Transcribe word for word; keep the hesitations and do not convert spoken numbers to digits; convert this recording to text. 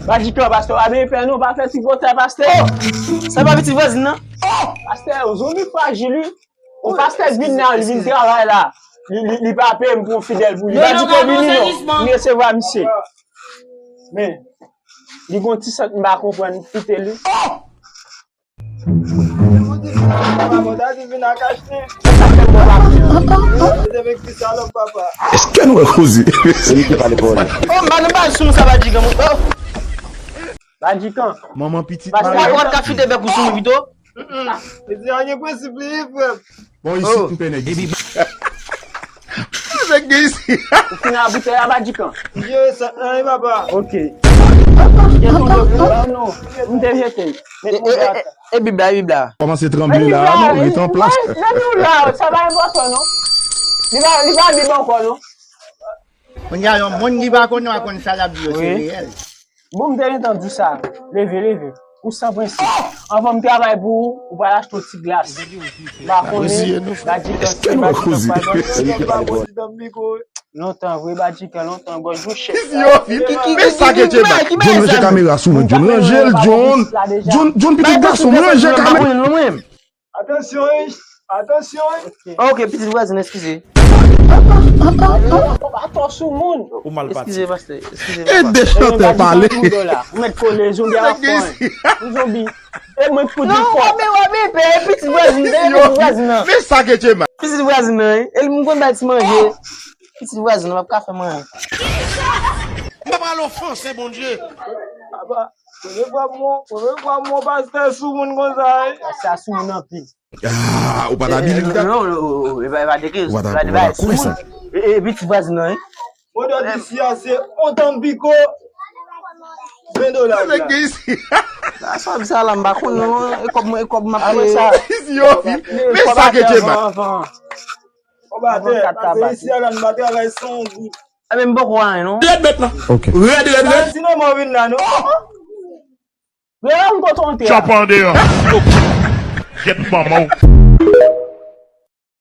Badjikan, pastè, w pa benyen fè non, pa fè ti vòtay, pastè. Oh! Sa pa pitit vwazin nan? Pastè, yon zonbi frajil, wi. Yon pastè k vin la, li vin travay la. Li, li, li pa peye m pou yon fidèl pou li. Badjikan vini non, m resevwa misye. Men, li gon ti sant m pa konprann, kite li. Èske nou wè koze? Se li ki pale pou li. Oh, m pa nan bal sou moun sa, Badjikan. Oh. Badjikan. Manman pitit mwen. Ou pa ka fite bèk ou sou mwen pito? Li di a gen prensip li, frè. Bon, isit m pè nèg isit. Nèg gen isit. Ou fin a boutèy la, Badjikan? Yo, sa, nan, papa. Ok. Gen tou de pou mwen, non. M te jete. E Bib la, e Bib la. Kòmanse tranble la, non, rete an plas. Men nou la, sa pa enpòtan, non. Li pa, li pa Bib ankò, non. Kounye a, yon moun ki pa konnen w a konn sa l ap di yo, se reyèl. Bon, m te gentan di w sa. Leve, leve. Ou san prensip. Anvan m travay pou ou, ou pral achte yon ti glas. M pa konnen, Badjikan se Badjikan pa konnen. Lontan vre, Badjikan, lontan, gòj ou chèf. Men sa ke te bay. John, ranje kamera sou mwen, John, ranje l, John. John, John, pitit gason m, ranje kamera. Atansyon, wi. Atansyan, wi. Ok, pitit vwazin, eskize. Atò sou moun. Eskize, pastè. Eskize, papa. Ede chantè pale. Ou mèt kole, zonbi a la fon. Ou zonbi. E mwen k pou di fò. Non, wame, wame, pè, pitit vwazin, pitit vwazin nan. Men sa ke te bay. Pitit vwazin nan, wi. E li m konn bay ti manje. Pitit vwazin nan, m ap ka fè manje. M pa pral ofanse Bondye. Papa, premye fwa m wè, premye fwa m wè pastè sou moun konsa, wi. Pastè a sou moun anpil. Ah, ou pa ta di li ta. Non, non, e pa de kriz. Ou pa ta, ou pa ta kwè sa. E, e pitit vwazin nan, wi. Mwen dwe di si a se on tanbiko. Ven dola. Nèg gen isi. Sa sa di sa la, m pa konn non, e kòb mwen, e kòb m ap peye. Sa. Yo, men sa ke te bay. Kòb atè, pase isi a la, m pa travay san goud. Ebyen m poko anyen non. Rèd bèt la. Ok. Rèd, rèd, rèd. Sinon mwen vin la non. Rèd m kontan te. Chapa andeyan. Jèt manman w.